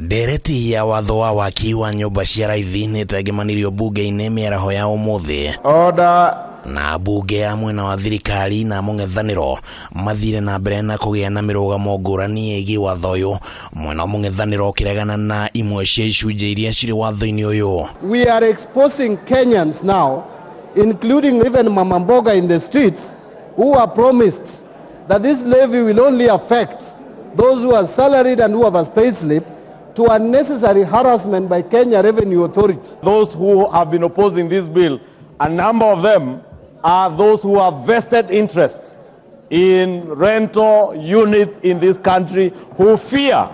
Ndereti ya watho wa waki wa nyũmba cia raithi nĩ ĩtengemanirio mbunge-inĩ mĩaraho ya ũmũthĩ. Order. Na ambunge a mwena wa thirikari na mũng'ethanĩro mathire na mbere na kũgĩa na mĩrũgamo ngũrani ĩgiĩ watho ũyũ, mwena wa mũng'ethanĩro ũkĩregana na imwe cia icunjĩ iria cirĩ watho-inĩ ũyũ. We are exposing Kenyans now, including even Mama Mboga in the streets, who are promised that this levy will only affect those who are salaried and who have a pay slip, to unnecessary harassment by Kenya Revenue Authority. Those who have been opposing this bill, a number of them are those who have vested interests in rental units in this country, who fear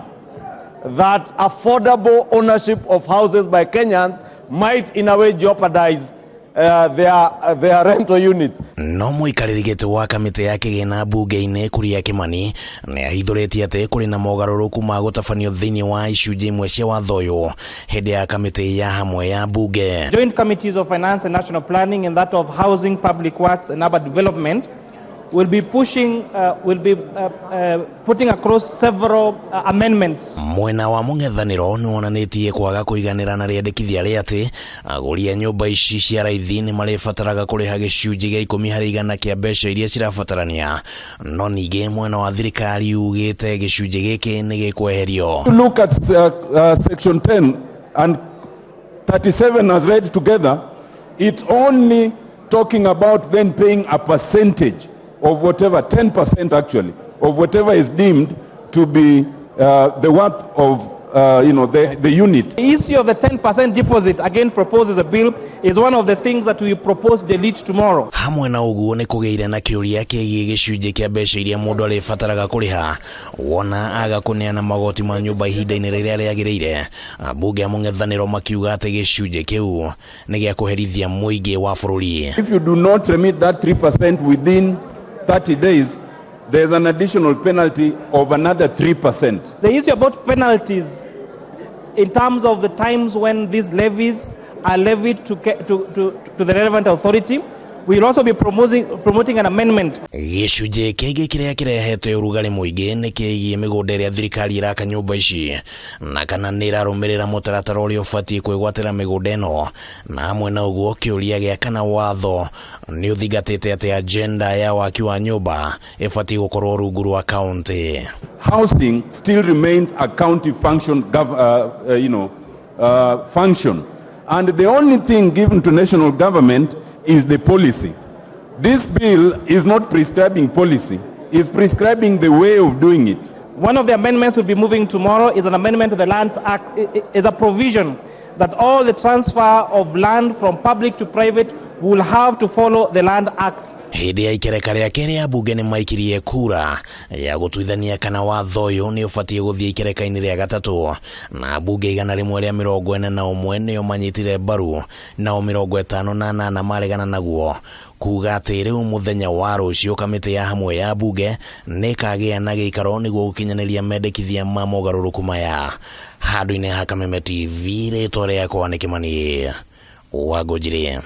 that affordable ownership of houses by Kenyans might in a way jeopardize their rental units. No mũikarĩri gĩtĩ wa kamĩtĩ ya kĩgĩna mbunge-inĩ Kuria Kimani nĩ ahithũrĩtie atĩ kũrĩ na mogarũrũku ma gũtabanio thĩinĩ wa icunjĩ imwe cia watho ũyũ hĩndĩ ya kamĩtĩ ya hamwe ya mbunge. Joint Committees of Finance and National Planning and that of Housing, Public Works and Urban Development will be pushing, will be putting across several amendments. Mwena wa mũng'ethanĩro nĩ wonanĩtie kwaga kũiganĩra na rĩendekithia rĩa atĩ agũri a nyũmba ici cia raithi nĩ marĩbataraga kũrĩha gĩcunjĩ gĩa 10% kĩa mbeca iria cirabatarania, no ningĩ mwena wa thirikari ugĩte gĩcunjĩ gĩkĩ nĩ gĩkweherio. Look at section 10 and 37 as read together. It's only talking about then paying a percentage of whatever, 10% actually, of whatever is deemed to be the worth of the unit. The issue of the 10% deposit, again proposes a bill, is one of the things that we propose delete tomorrow. Hamwe na ũguo nĩ kũgĩire na kĩũria kĩgiĩ gĩcunjĩ kĩa mbeca iria mũndũ arĩbataraga kũrĩha wona aga kũneana magoti ma nyũmba ihinda-inĩ rĩrĩa rĩagĩrĩire, ambunge a mũng'ethanĩro makiuga atĩ gĩcunjĩ kĩu nĩ gĩa kũherithia mũingĩ wa bũrũri. If you do not remit that 3% within 30 days, there's an additional penalty of another 3%. The issue about penalties in terms of the times when these levies are levied to the relevant authority, we will also be promoting an amendment. Gĩcunjĩ kĩngĩ kĩrĩa kĩrehete ũrugarĩ mũingĩ nĩ kĩgiĩ mĩgũnda ĩrĩa thirikari ĩraka nyũmba ici na kana nĩ ĩrarũmĩrĩra mũtaratara ũrĩa ũbatiĩ kwĩgwatĩra mĩgũnda ĩno, na hamwe na ũguo kĩũria gĩa kana watho nĩ ũthingatĩte atĩ agenda ya waki wa nyũmba ĩbatiĩ gũkorwo rungu rwa kaunti. Housing still remains a county function, function. And the only thing given to national government is the policy. This bill is not prescribing policy, it's prescribing the way of doing it. One of the amendments we'll be moving tomorrow is an amendment to the Lands Act, is a provision that all the transfer of land from public to private will have to follow the Land Act. Hĩndĩ ya ikereka rĩa kerĩ ambunge nĩ maikirie kura ya gũtuithania kana watho ũyũ nĩ ũbatiĩ gũthiĩ ikereka-inĩ rĩa gatatũ, na ambunge 141 nĩo manyitire mbaru, nao 58 maregana naguo, kuga atĩ rĩu mũthenya wa rũciũ kamĩtĩ ya hamwe ya mbunge nĩ ĩkagĩa na gĩikaro nĩguo gũkinyanĩria mendekithia ma mogarũrũku maya. Handũ-inĩ ha Kameme TV, rĩtwa rĩakwa nĩ Kĩmani Wangũnjiri.